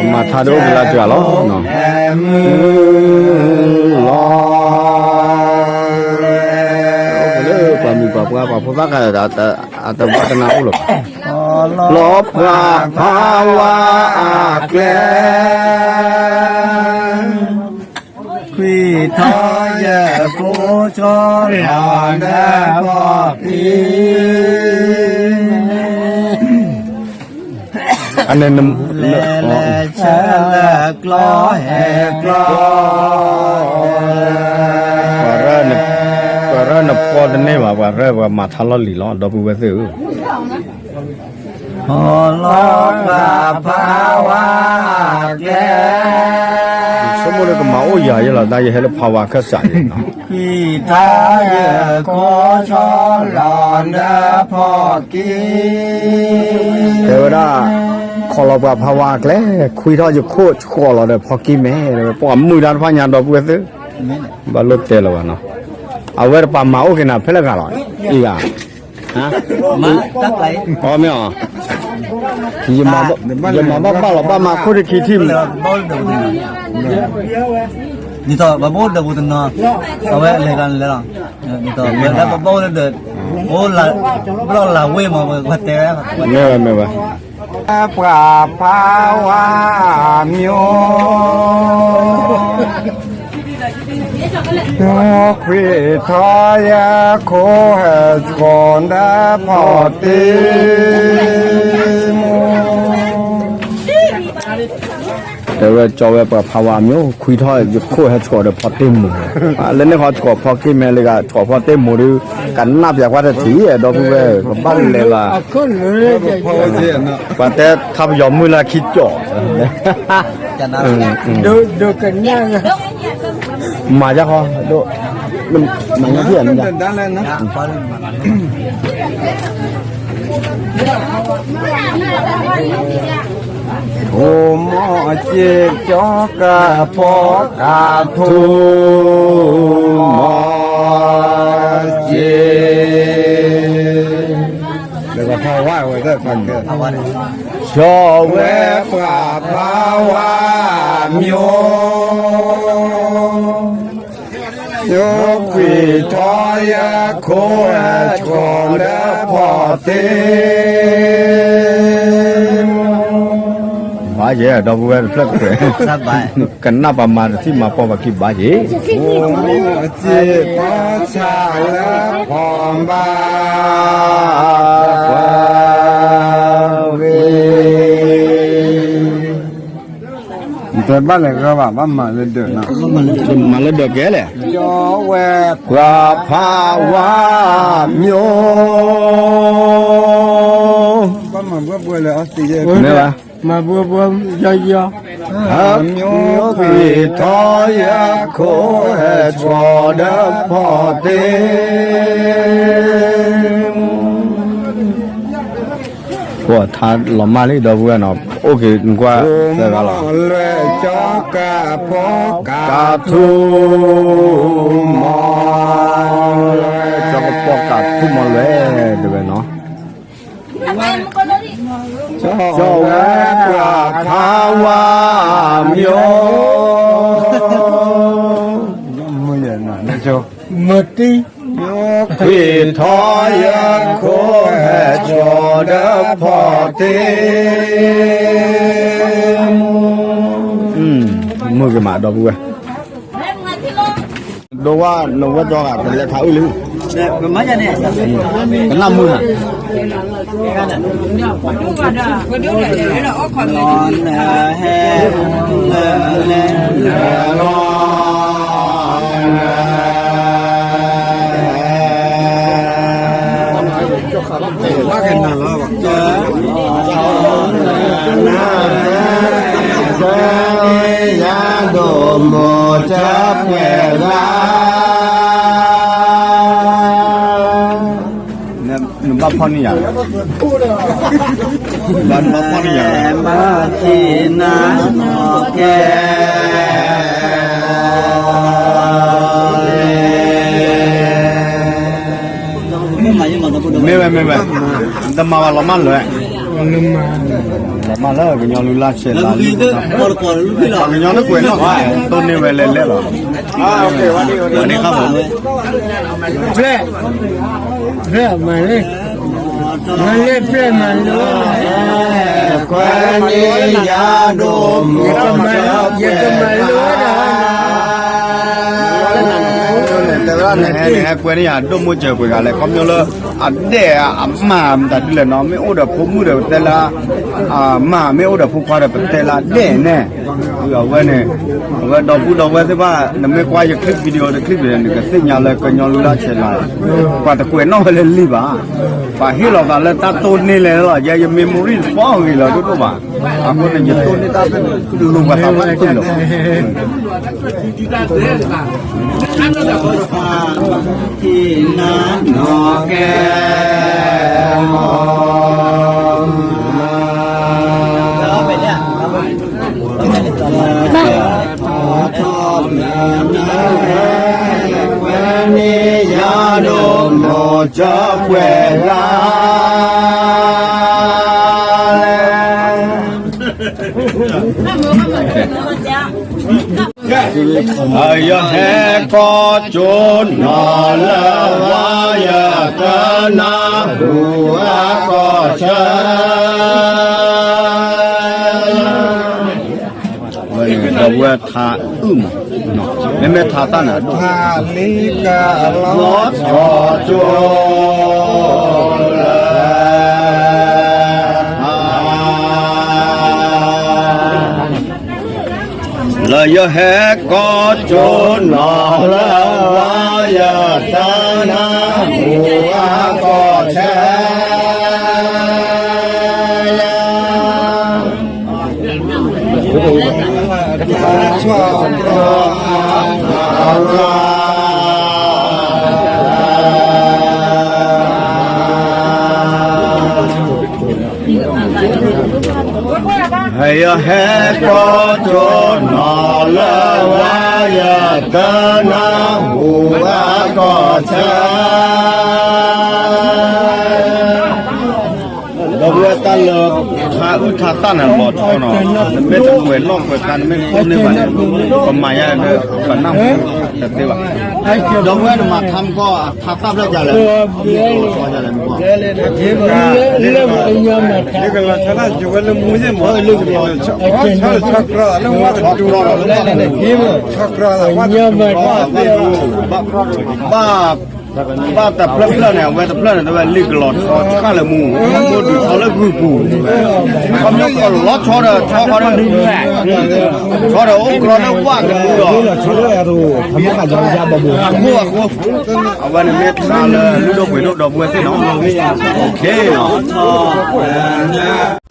အမၤထါဒ်အိၣ်ကလၢစှၤလီၤ, အိၣ်ကလၢ ပှၤမုၢ်ပှၤပှၢ်ပှၤဖိသၣ်ခါ အတဘၣ်တနၢ်အိၣ်လၢၤဘၣ်, လီၤပှၤဖးဝါအကျဲ ခွံထီၣ်ယဲၢ်ကိး ဆီလီၤဒီးဖီၣ်ကံ အန့ၣ် လဲၤလဲၤဆၢလၢကျီဟဲကျီ ပှၤရၢၢ်နဖီတန့ၢ်ဘၣ်, ပှၤရၢၢ်ပှၤမၤထါလီၢ်လံၤလီၤ ဒီပုၢ်ဝဲၢ်သ့ၣ်ဧၢ လီၤပှၤဖးဝါအကျဲ ဆိကမိၣ်လၢကမၤအိၣ်ယၤယဲလီၤ တၢ်ယဟဲလၢဖးဝါခၢၣ်စးန့ၣ်, ခွံထီၣ်ယဲၢ်ကိး ဆီလီၤဒီးဖီၣ်ကံ တဲဝဲဒၣ် ခီလီၤပှၤဖးဝါအကျဲ ခွံထီၣ်ယဲၢ်ကိး ဆီလီၤဒီးဖီၣ်ကံမဲ ပှၤမုၢ်ဒါတဖၣ်ညါ ဒီပုၢ်ဝဲၢ်သ့ၣ်, ဘၣ်လိၣ်တဲလၢၤဘၣ်နီၤ, အဝဲတပာ်မၤအိၣ်က့ၤနၤဖဲလဲၣ်ဂၤလီၤ, အံၤဂၤ မ့ၢ်အီၤ, ယမၤဘၣ်ဘၣ်လီၤ ဘၣ်မၤခိၣ်တခံထံၣ်မး, ဒ်သိးပဘၣ်အိၣ်ဒီးပူၤတနီၤ, အဝဲလဲၤဂၤလဲၤလီၤ, ဒ်သိးပဘၣ်အိၣ်လၢဒီး, အိၣ်လၢလၢဝ့ၢ်မး ပှၤတဲဝဲ, မ့ၢ်ဝဲမ့ၢ်ဝဲ ပှၤဖးဝါမၠိ ခွံထီၣ်ယဲၢ်ခိၣ် ဟဲဆှီဒီးဖီၣ်တ့ၢ်မူ, တဲဝဲကၠီဝဲပှၤဖးဝါမၠိ ခွံထီၣ်ယဲၢ်ခိၣ် ဟဲဆှီဒီးဖီၣ်တ့ၢ်မူ, လၢန့ၣ်ဃီဆှီဖီၣ်က့မဲလၢဂၤ ဆှီဖီၣ်တ့ၢ်မူဒီး ကနၣ်ပၠးကွၢ်တထံၣ် ဒီပုၢ်ဝဲၢ် ကဘၣ်လဲၤဘၣ် ပှၤတဲထါပယီၤမုၢ်လၢခံကၠီၣ်, မၤယါဃီ, မၤညါထံၣ်, ထိမိၢ်ကၠ့ကၠီကၢ်ဖိကၢ်ထူမိၢ်ကၠ့ လၢပှၤဖးဝါဝဲ, ကၠီဝဲပှၤဖးဝါမၠိ, ယိခွံထီၣ်ယဲၢ်ခိၣ် ဟဲဆှီဒီးဖီၣ်တ့ၢ် ဘၣ်ယဲ ဒီပုၢ်ဝဲၢ်တဖျၢၣ်တဖျၢၣ်, ကနၣ်ပှၤမၤတထံၣ်မၤပီၢ်ပှၤခံဘၣ်ယဲ, ကၠ့ပီဆၣ်လၢဖီဘၣ်ဝဲ, တဲဘၣ်လဲၤဂၢၢ်ဘၣ် ဘၣ်မၤလၢဒၢးနီၤ, မၤလၢဒၢးကဲလဲၣ်, ကၠီဝဲပှၤဖးဝါမၠိ ဘၣ်မၤဘှဲဘှဲလၢအီသံးယဲ, မ့ၢ်ဘၣ်, မၤဘှဲဘှဲယီယီ, အမၠိခွံထီၣ်ယဲၢ်ခိၣ် ဟဲဆှီဒီးဖီၣ်တ့ၢ် ပှၤထါလီၤမၢ်လံ ဒီပုၢ်ဝဲၢ်နီၤ, အိၣ်က့ၤနကွၢ်သၢဂၤလီၤ, လွဲၢ်ကၠီကၢ်ဖိကၢ်ထူမီၤ, ကၠီကၢ်ဖိကၢ်ထူမီၤလွဲၢ် တဲဝဲနီၤ, ကၠီဝဲပှၤဖးဝါမၠိ မုၢ်ယဲၢ်နၤ, မုၢ်တံၢ်, ခွံထီၣ်ယဲၢ်ခိၣ် ဟဲဆှီဒီးဖီၣ်တ့ၢ် မုၢ်ကမၤဒီပုၢ်ဝဲၢ်, ဒိဝဲနဝဲၢ်ကၠီဂၤ ပလဲၤထါအုၣ်လံ, ကနၣ်မုၢ်နၤ ယၤဒိၣ်မိၢ်တပှဲၤဘၣ် နဘၣ်ဖီၣ်န့ၢ်ယၤ, ဘၣ်နဘၣ်ဖီၣ်န့ၢ်ယၤ, ဘၣ်က့ၤနၤကဲ, မ့ၢ်ဝဲမ့ၢ်ဝဲ, တမၤဘၣ်လီၤမၢ်လၢၤ, လီၤ မၤလၢကညီလူလၢ်ဆဲးလၤလံ, ပှၤကညီတကွဲးနီၣ်, တိၢ်န့ၢ်ဝဲလဲၤလဲၣ်လီၤ, ဝဲန့ၣ်ခါမး, ဖျဲၣ်, ဖျဲၣ်မၤလၢ, မၤလၢဖျဲၣ်မၤလၢ, ခွဲးန့ၣ်ယၤဒိၣ်မး, ယကမၤလၢဒီး တဲဝဲဒၣ်န့ၣ် ဟဲကွဲးန့ၢ်ယၤဒိၣ်မးစၢၤပှဲၤဂၤလဲၣ်, ခီဖျိလၢ အဒဲၣ်အမၤမတၤဒ်လဲၣ်နီၤ, မ့ၢ်အိၣ်ဒီးဖိမုၣ်ဒီးပတဲလၢ အမၤ, မ့ၢ်အိၣ်ဒီးဖိခွါဒီးပတဲလၢအဒဲၣ်န့ၣ်, အဝဲန့ၣ်, အဝဲဒီပုၢ်ဒီဝဲၢ်သ့ၣ်တဖၣ် နမ့ၢ်ကွၢ်ယ clip video တ clip န့ၣ် နကသ့ၣ်ညါလၢကညီလူလၢ်ဆဲးလၤ, ပှၤတကွဲးနီၣ်ဝဲလၢလံဘၣ်, ပှၤဟ့ၣ်လီၤသးလၢတၢ်တိၢ်န့ၢ်လဲၣ်လီၤ, ယဲယ memory တပီၢ်ဂ့ၤလီၤဒိၣ်ဒိၣ်ဘၣ်, အဃိန့ၣ် ယတိၢ်န့ၢ်တၢ်လိၤပှၤသးဘၣ်တ့ၢ်လီၤ. ယဟဲကီၢ်ကၠိနီၤလၢဝါယတနၢ်ဟူအကီၢ်ဆၢ, ဒီပုၢ်ဝဲၢ်ထါအုၣ်မး, မ့မ့ၢ်ထါသၣ်န့ၣ်ဒိၣ်, လၢယဟဲကီၢ်ကၠိနီၤလၢဝါယတနၢ်ဟူအကီၢ်ဆၢ ဟဲယဟဲကီၢ်ကၠိနီၤလၢဝါယတနၢ်ဟူအကီၢ်ဆၢ ဒီပုၢ်ဝဲၢ်တၢ်လၢထါအုၣ်ထါသၣ်န့ၣ်လီၤဆီနီၤ, နမ့ၢ်တကွဲးနီၣ်ကွဲးကါ နမ့ၢ်တိၢ်န့ၢ်ဘၣ်န့ၣ် ပမၤယါဒီး ပနၢ်ဟူတသ့ဘၣ်. ဒီပုၢ်ဝဲၢ်နမၤထါမကီၢ် အထါသၣ်ဖျၢၣ်ကလဲၣ်, လၢကလီၤဆီဒ်လဲၣ်မကီၢ်, လၢကလီၤဆီဒ်ယဝဲလၢမူယ့ၢ်မး, လၢကလီၤဆီဒ်ဆီကြၢးလၢဝါကဒူၣ်လီၤ, ဆီကြၢးလၢဝါကဒူၣ်လီၤ, ဘၣ် ဘၣ်တဖျၢၣ်ဖျၢၣ်န့ၣ် အဝဲတဖျၢၣ်န့ၣ် တဝဲလံာ်ကလီၤဆီတခါလၢမူ, မူဒုးဆီလၢဂုၢ်ပူၤ, ခီဖျိကလီၤဆီဒီးဆီခီဒီး, ဆီဒီးအိၣ်ကလီလၢဝၣ်ကမူဒီး, အဃိအဃိ, အဝဲန့ၣ်မ့ၢ်ထါလၢလုၢ်ဒိၣ်ပှ့ၤဒိၣ်ဒီပုၢ်ဝဲၢ်သ့ၣ်နီၤ, ခ့နီၤ